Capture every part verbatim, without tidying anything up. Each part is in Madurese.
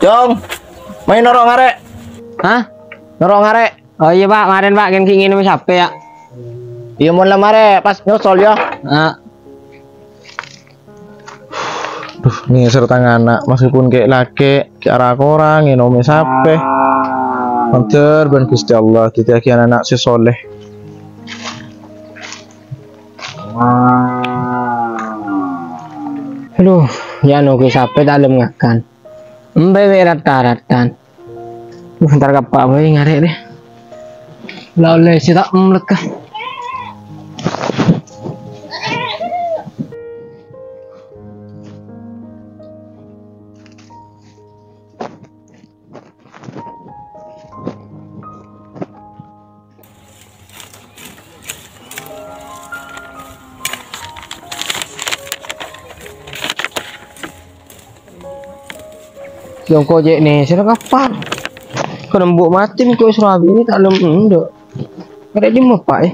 Cong, mayu noro' ngarè'. Hah? Noro' ngarè'. Oh iyâ, Pak, marèn, Pak, kèng ghi' ngènomè sapè, yâ. Iyâ, mon la marè, pas nyosol, yâ. Ah. Duh, ngèsèr tang ana', maskèpon kè'-lakè', kè' ra-kora, ngènomè sapè. Mandhâr bân Ghustè Allah, dhâddhiyâghi ana' sè soleh. Adu, yâ, nonggu sapè ta' lem ngakan. Embè bâi rat-taratan. Duh, entar ka eppa' bâi ngarè' rè. La ollè sè ta' emlek, ah. Jhâ' engko' cè' nèsèr kapan? Kèng embu' matè engko' èsoro abinè ta' lem endâ'. Arè dimma, Pa', è?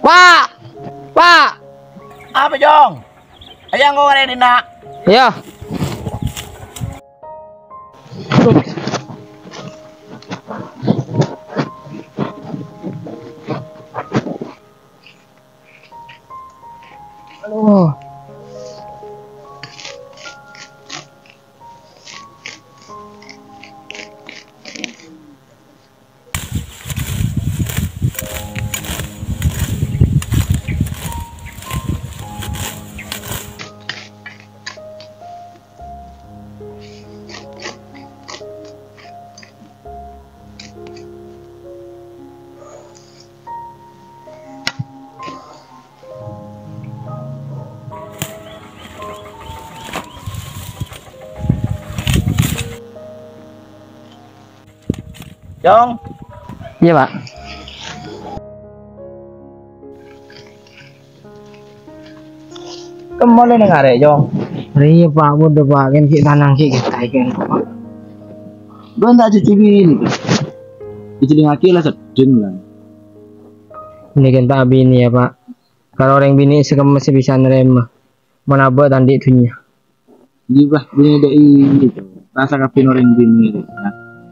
Pa'! Pa'! Apa, Jong? Ayo, engko' arè dinna'. Iyâ. Aduh. Jong. Iyâ, Pa'. Kemma la neng arè', Jong? Rèya, Pa', bâdâ, Pa', kèng ghi' tanang ghi' ghita' kèng, Pa'. Bân ta' jhâjhi binè, Pa'. Èjhâlingngaghi la seddheng, la. Nèka ta' abinè, yâ, Pa'. Karo orèng binè' sè kemma sè bisa narèma. Mon abâ' ta' andi' dhunnya. Iyâ, Pa', binè dâ' iyâ, Jong. Rassa kabbhi orèng binè', yâ.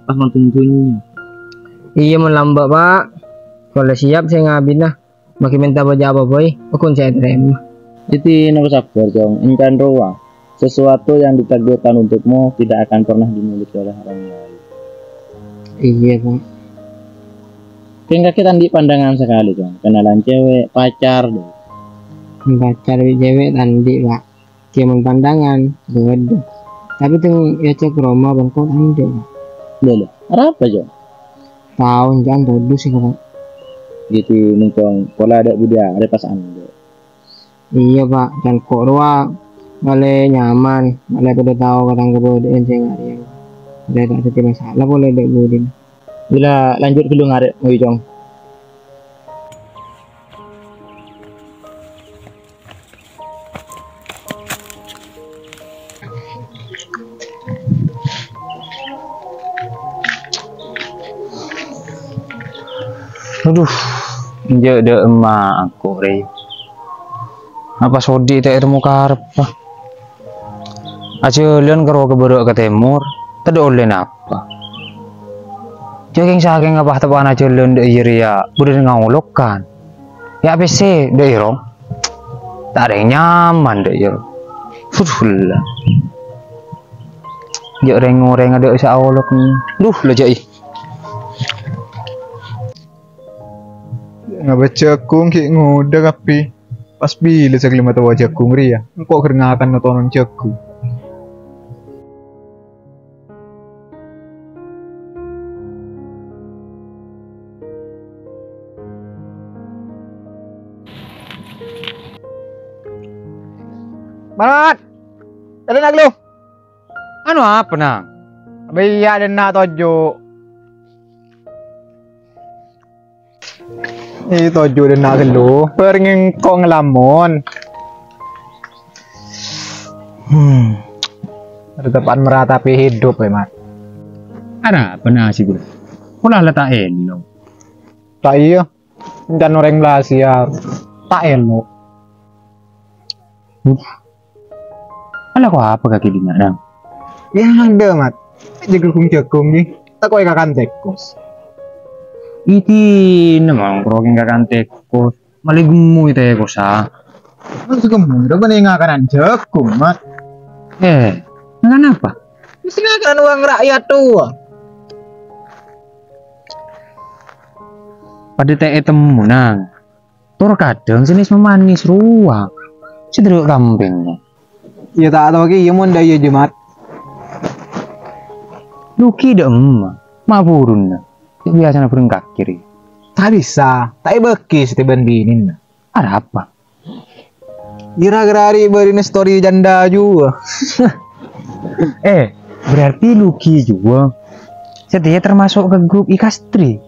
Pas nonton dhunnya. Iyâ, mon lambâ', Pa'. Kaulâ siap sè ngabinâ. Maghi mènta bâjâ apa bhâi, pokon sè ètarèma. Dhâddhi, napa sabbhâr, Jong. Èncan rowa. Sesuatu yang ditakdirkan untukmu tidak akan pernah dimiliki oleh orang lain. Iyâ, Pa'. Kèng kakè ta' andi' pandangan sakalè, Jong. Kenalan cewek, pacar, dâ. Pacar bi' cewek ta' andi', Pa'. Kèng mon pandangan, bâdâ. Tapè tèng èajhâk ka roma bân ko' ta' andi', Pa'. Lho, lho. Arapa, Jong? Tao, èncan todus, Pa'. Dhâddhi, mongkong pola dâ' budiyâ, arè pas andi'. Iyâ, Pa', can ko' rowa malè nyaman, malè padâ tao ka tang kabâdâ'ân sè ngarèya. Malè ta' dhâddhi masalah polè dâ' budina. Bilâ lanjut ghâllu ngarè', Jong. Adu, enjâ' dâ' emma' engko' rè. Apa sodi ta' ètemmo karebbhâ? Ajhâlân ka rowa ka bârâ' ka tèmor, tadâ' ollè napa. Jhâ' kèng-sakèng apa teppa'na ajhâlân dâ' iyâ rèya, bâdâ ngaolokan. Yâ' pèssè dâ' iyâ rong. Ta' rèng nyaman dâ' iyâ rong. Fudulla. Jhâ' rèng-orèng adâ' sè aolok. Duh, la jhâ'i. Ngabâ jhâghung ghi' ngodâ kabbhi. Pas bilâ sè kalèma towa jhâghung rèya, engko' ghâr ngakan totonan jhâghung. Mat! Tadâ' na' ghâllu. Anu apa, Nang? Bâ' iyâ dâ' enna' toju'. È, toju' dâ' enna' ghâllu. Bâreng engko' ngalamon. Hmm. Tetep meratapi hidup, ya, Mat. Arapa nasib, Bro? Pola la ta' èlo. Ta' iyâ. Encan orèng Malaysia ta' èlo. Alako apa kakè dinna', Nang? Yâ, adâ', Mat. Jâgâ ghung-jâgâ, ghi. Tako' è kakan tèkos. Idina mangkro kèng kakan tèkos. Malè gemmu è tèkosa. Mas gemmu, dâ' bânnè ngakanan jâgâ, Mat. Eh, ngakan apa? Mesti ngakanan uang rakyat tuh. Padâ ta' ètemmo, Nang. Tor kadhâng sè nès-mamanis rowa. Sè dârâ' kampèng. Iyâ ta' tao kèya mon dâ' iyâ, Mat. Lugi dâ' emma, maburunna. Yâ biyasana bhâreng kakè rè. Ta' bisa, ta' èbâghi satèya bân binèna. Arapa? Ghârâ-ghârâ rè bârina story janda juwâ. Eh, berarti lugi juwâ. Satèya termasuk ka grup ikastri.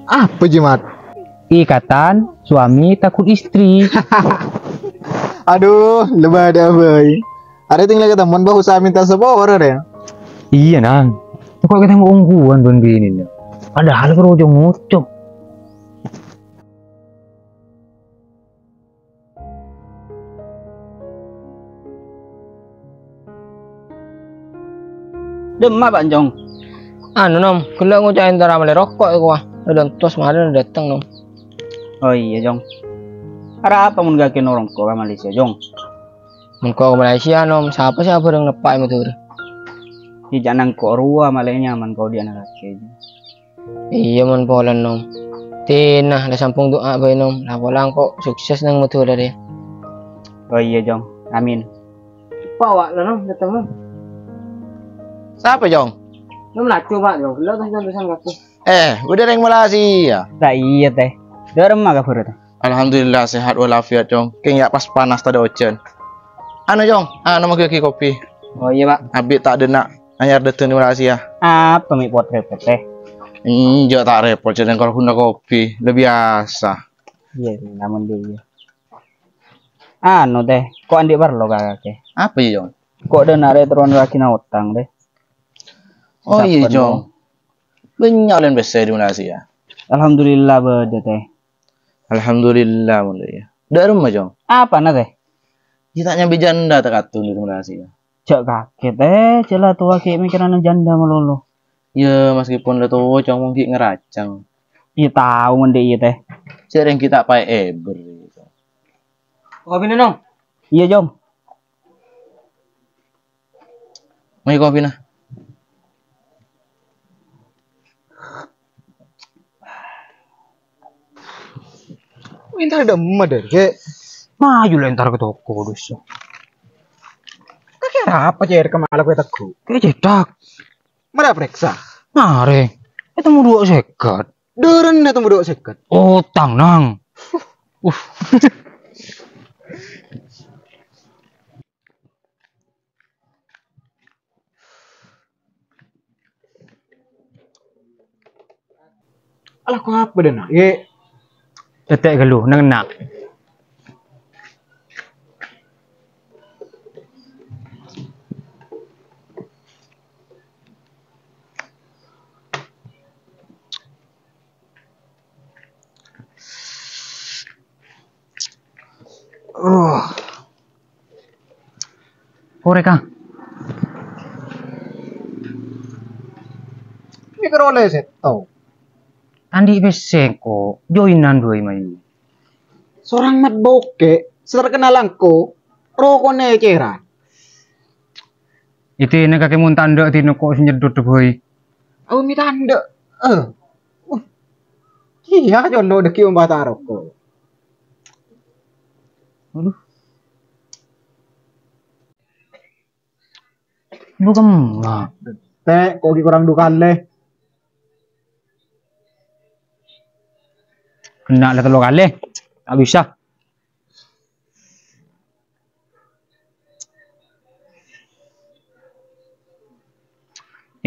Apa, Jimat? Ikatan suami takut istri. Aduh, lebada bhâi. Arè tènggala katemmowan bâ' usaha minta sapora, rè. Iyâ, Nang. Kok kita mau ongguan bân binèna. Padahal karo ojo ngocok. Dâ' emma, Pak Jong? Anu, Nom, ghellâ' ngoca' entara mellè roko' è kowa. Dâ' entos marèna dâteng, Nom. Oh iyâ, Jong. Arapa mon kakè norong ko' ka Malaysia, Jong? Mon ko' ka Malaysia, Nom, sapa sè abhâreng neppa' è Madhurâ? Iyâ, jhâ' nangko' rowa malè nyaman ko' odi'na kakè, Jong. Iyâ, mon polana, Nom. Tina, la sampong du'a bhâi, Nom. La pola engko' sukses neng Madhurâ rèya. Oh iyâ, Jong. Amin. Pawa' la, Nom, dâteng, Nom. Sapa, Jong? Nom laju, Pak, Jong. Ghellâ' terus-terusan kakè. Eh, bâdâ rèng Malaysia. La iyâ, Tè. Dâ' remma kabhârra, Tè? Alhamdulillah, sehat walafiat, Jong. Kèng yâ pas panas tadâ' ojhân. Anu, Jong, anu, maghi kopi. Oh iyâ, Pak. Abi' ta' dâ' enna' anyar dâteng di Malaysia. Apa mè' pot-repot, Tè? Enjâ' ta' repot, jhâ' engko' ghuna kopi, la biyasa. Iyâ, namun dulu, iyâ. Anu, Tè, ko' andi' parlo ka kakè? Apa, Jong? Ko' dâ' enna' rè terron ragina otang, Tè. Oh iyâ, Jong. Bânnya' ollèna pèssè di Malaysia. Alhamdulillah, bâdâ, Tè. Alhamdulillah, mon dâ' iyâ. Dâ' remma, Jong? Apana, Tè? Iyâ ta' nyambi janda ta' katon di Malaysia. Jhâ' kakè, Tè, jhâ' la towa ghi' mèkkèrana janda malolo. Iyâ, meskipun la towa, Jong, mon ghi' ngarajang. Iyâ, tao mon dâ' iyâ, Tè. Jhâ' rèng ghi' ta' paè èbâr. Kopina, Nom. Iyâ, Jong. Mai kopina. Entar dâ' emma, Dèr, Kè. Maju la entar ka toko, dus. Kakè arapa, Cèr, kemala kowe teggu'? Kè cètak. Mara parèksa. Marè. Ètemmo duwâ' sèket. Dârân ètemmo duwâ' sèket. Otang, Nang. Uh. Alako apa dâ' enna', Kè? Tètè' ghâllu, neng enna'. Oh. Korè, Kang. Ini kerole seto. Andi' pèssè engko', joinan duwâi mayu. Sorang mat bokè, sè terkenal engko', rokona ècèran. Itèna kakè mon tandhâ' dina ko' sè nyedot bhâi. Awi mi tandhâ'. Eh. Uh. Iyâ, condo dâggi' ombâ taroko. Aduh. Lu kemma. Tè', ko' ghi' korang du kalè. Kena la tello kalè. Ta' bisa.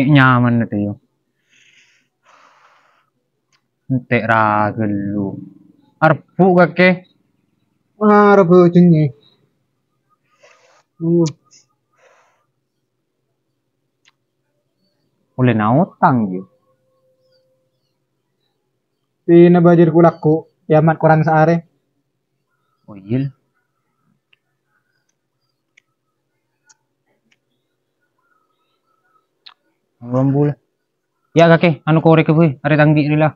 Nyaman itu, yo. Entek ra ghâllu. Arbu' kakè. Mara bâjângè. Uh. Ollè naotang, yo. Pina bâjâr kulakku, kiamat korang saarè. Oh, iyâ. Belum boleh. Ya, kakè, anu korek apa? Arè tanggi rila.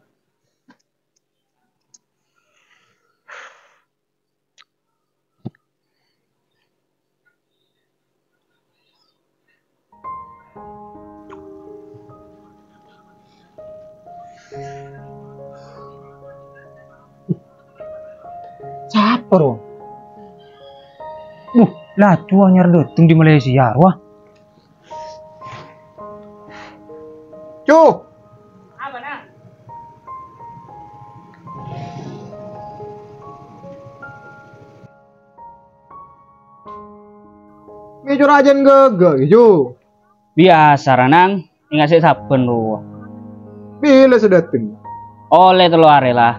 Sapa, ro? Duh, la, tu anyar dâteng di Malaysia, rowa. Cu. Apa, Nang? Mè' cora' ajân ghâghâ, Cu. Biyasa, ra, Nang. Ènga' sè sabbhân rowa. Bilâ sè dâteng? Ollè tello arè, la.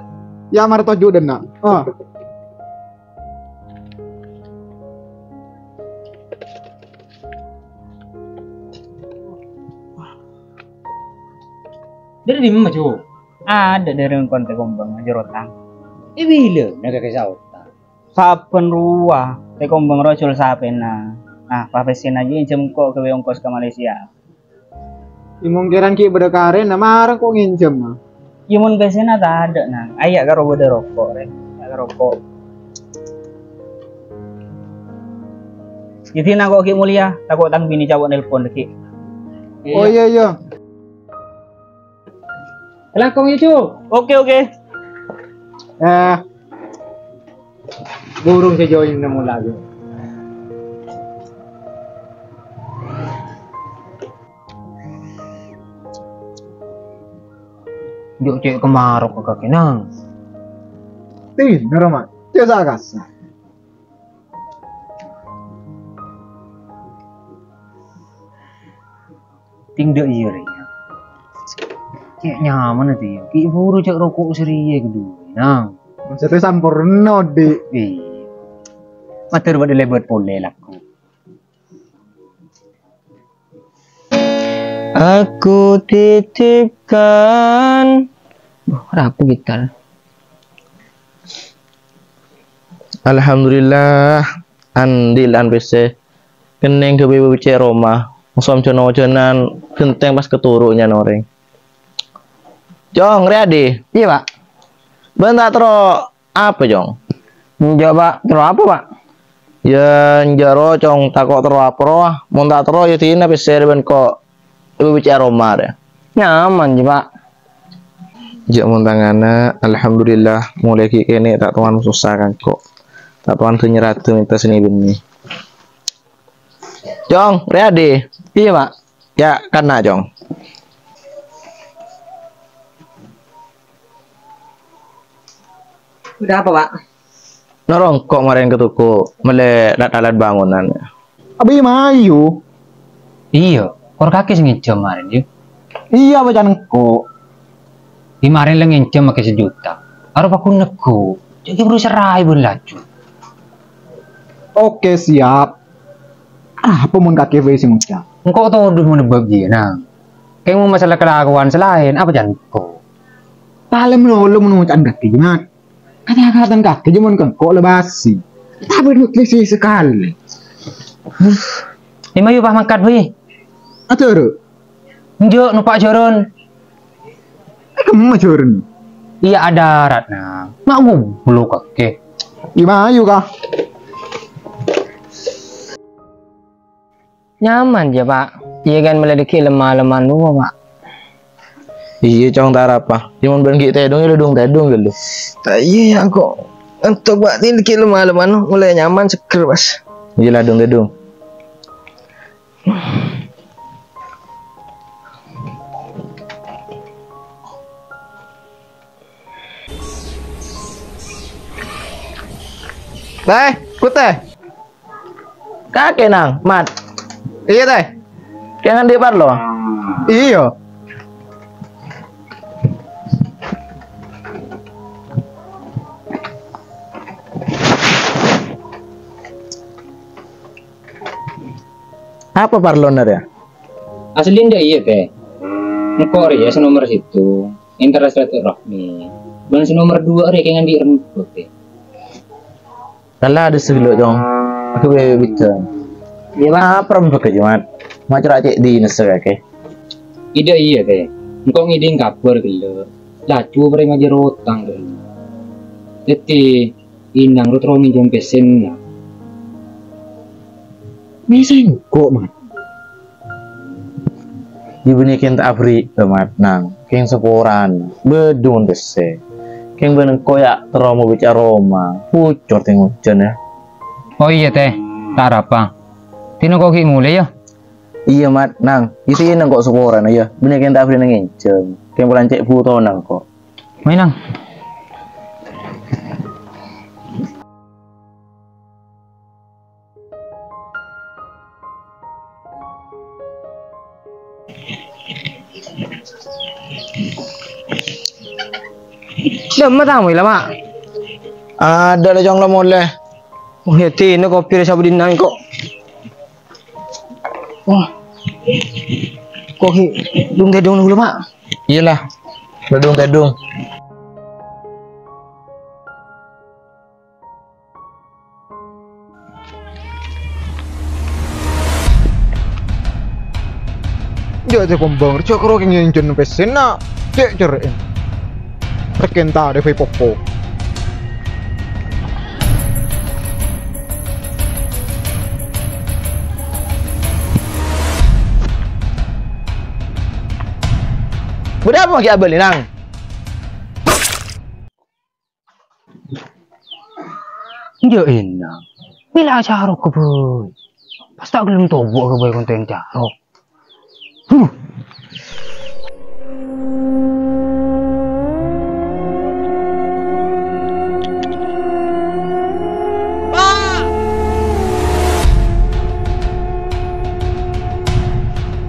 Ya, mara toju' dâ' enna'. Ah. Dâri dimma, Cu? Adâ' dâri engko' Tè Kombang ajâr otang. È bilâna kakè saotang? Sabbhân rowa, Tè Kombang rowa jhuwâl sapèna. Nah, pas pèssèna jiyâ ènjhâm engko' ghâbây ongkos ka Malaysia. È mongkèran ghi' bâdâ karèna, mara engko' ngènjhâm. Iyâ, mon pèssèna tadâ', Nang. Ayya' karo bâdâ roko', rè. Ayya' karo roko'. Iyâ, dina engko' ghi' molèya, tako' tang binè cowok nelpon ghi'. Oh, iyâ, iyâ. Kalangkong, yâ, Cu. Oke, oke. Eh, burung sè join nemo lagi. Jhâ' cè' kamarok ka kakè, Nang. Ti, naro, Mak. Cè' sa-kasa. Tèngdhâ' iyâ, rè. Cè' nyaman, Ti. Ghi' buru cè' roko' sè rèya ghâdhuwân, Nang. Maksudnya sampurna, Dik. Iyâ. Mator bâdâ lèbât polè lagu. Aku titipkan. Duh, rabu gitar. Alhamdulillah, andil an pèssè. Kennèng ghâbây bâbâccè' roma. Mosom jân-ojânan, ghentèng pas katoro' nyanorèng. Cong, Riyadi. Iyâ, Pak. Bân ta' terro apa, Cong? Enjâ', Pak. Terro apa, Pak? Yâ, enjâ' ro, Cong. Tako' terro apa, ro. Mon ta' terro, yâ dina pèssè rè bân ko' bâbâccè' roma, rè. Nyaman, jiyâ, Pak. Jhâ' mon tangana, alhamdulillah, molaè ghi' kènè' ta' toman sossa ka engko'. Ta' toman dâ' nyerrada mènta sè nè-bânnè. Cong, Riyadi. Iyâ, Pak. Yâ, kanna', Cong. Udah apa, Pak? Noro' engko' marèn ka toko, mellè alat-alat bângonan. Abi mayu. Iyâ, kor kakè sè ngènjhâm marèn, yâ. Iyâ, bâcana engko'. Bi' marèn la ngènjhâm makè sajuta. Aro paghun neggu'. Jhâ' ghi' buru sèrraè bân laju. Oke, siap. Apa mon kakè bhâi sè ngoca'? Engko' todus mon bâb jiyâ, Nang. Kèng mon masalah kalakowan sè laèn, apa can engko'? Palem lolo mon oca'an kakè, Mat. Kata-katan kakè jâman ka engko' la basi. Tapè nulis sakalè. Lima yu pas mangkat, Wi. Atur. Enjâ', nompa' jhârân. Eh, kemma jhârân? Iyâ, adarat, Nang. Ma' ngoblok kakè. Lima yu, Kak. Nyaman jiyâ, Pak. Iyâ kan, mellè dâgghi' lem-maleman rowa, Pak. Iyâ, Cong, ta' arapa. Coma bân ghi' tèdung, yâ, tèdung ghâllu. Ta' iyâ, yâ, engko'. Entok, Pak, dâgghi' lem-maleman, mellè nyaman, seger, pas. Iyâ, tèdung, tèdung. Tèh, Put, Tèh. Kakè, Nang, Mat. Iyâ, Tèh. Kèng andi' parlo? Iyâ. Apa parlona rèya? Asli ndak iyâ, Tè. Engko' rèya sè nomer sèttong, entar silaturahmi. Bân sè nomer dua rèya kèng andi' rembhâk, Tè. Kala ada sè ghellu', Cong. Aku bebicca. Iyâ, Mat. Apa rembhâk, Mat? Ma' cera' cè' dinessa kakè. Ida iyâ, Tè. Engko' ngèdhing kabhâr ghellu'. Laju parèng ajâr otang ghellu'. Dhâddhi, Inang ro-terro minjhâm pèssèna. Mè' sèngko', Mat. Iyâ bânnè kèng ta' aberri', Mat, Nang. Kèng saporana. Bâdhung pèssè. Kèng bân engko' yâ terro mabâca roma. Pucor tè ngojhân, yâ. Oh iyâ, Tè. Ta' arapa. Dinah engko' ghi' molè, yâ. Iyâ, Mat, Nang. Isi nang ko' saporana, yâ. Bânnè kèng ta' aberri' nang ngènjhâm. Kèng polana cè' butona engko'. Maèn, Nang. Dâmma tamoy la, Mak? Adâ' la, Cong, la molè. Oh, yâ, dinah kopi rè sabâ' dinna' engko'. Wah. Kopi dung-tèdung ghâllu, Mak. Iyâ la. Dung-tèdung. Jhâ' tè kombang, jhâ' karo kèng ngènjhâm pèssèna, cè' cerrè'è. Rèkèn ta' dâ' fai popo. Bâdâ apa ghi' abâli, Nang? Jhâ' enna'. Bilâ carok ghâbây. Pas ta' ghellem tobu' ghâbây kontèn carok. Huh.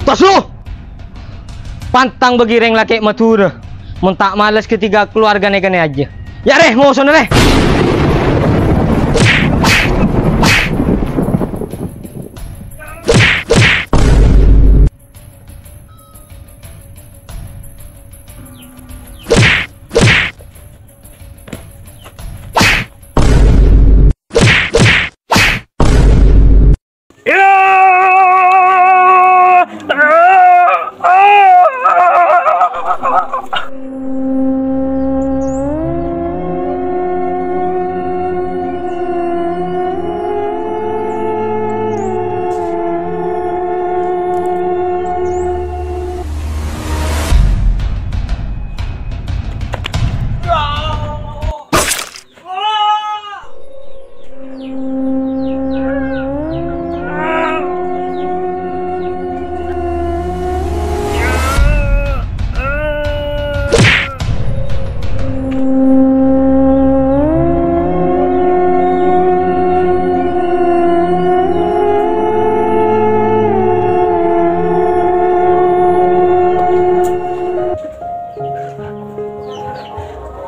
Taslo! Pantang bâgi rèng lakè' Madhurâ, mon ta' males ghâ tiga kaluwarga nèka nè ajâ. Yâ rè, mosona rè!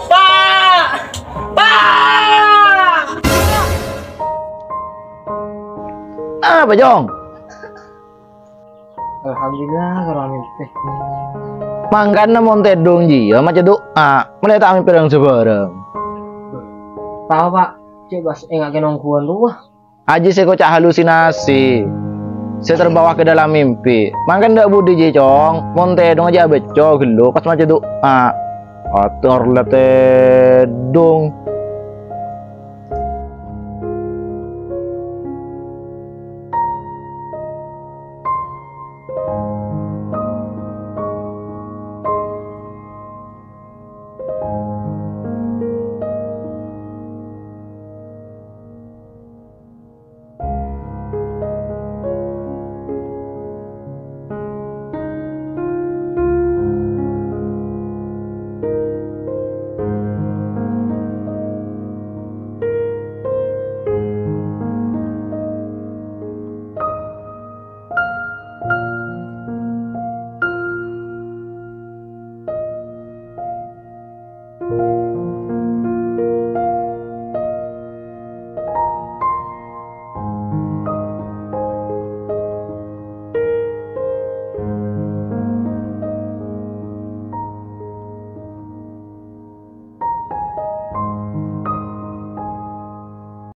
Pa'! Pa'! Apa, Jong? Alhamdulillah, karo amèmpè. Mangkana mon tèdung jiyâ maca du'a, mèlè ta' amèmpè rèng sabârâng. Tao, Pa'. Cè' pas èngakè nongghuwân rowa. Ajjhi sè koca' halusinasi, sè terbawa ke dalam mimpi. Mangkana dâ' budi jiyâ, Cong. Mon tèdung ajjhâ' abâcco ghâllu pas maca du'a. Ator la tèdung.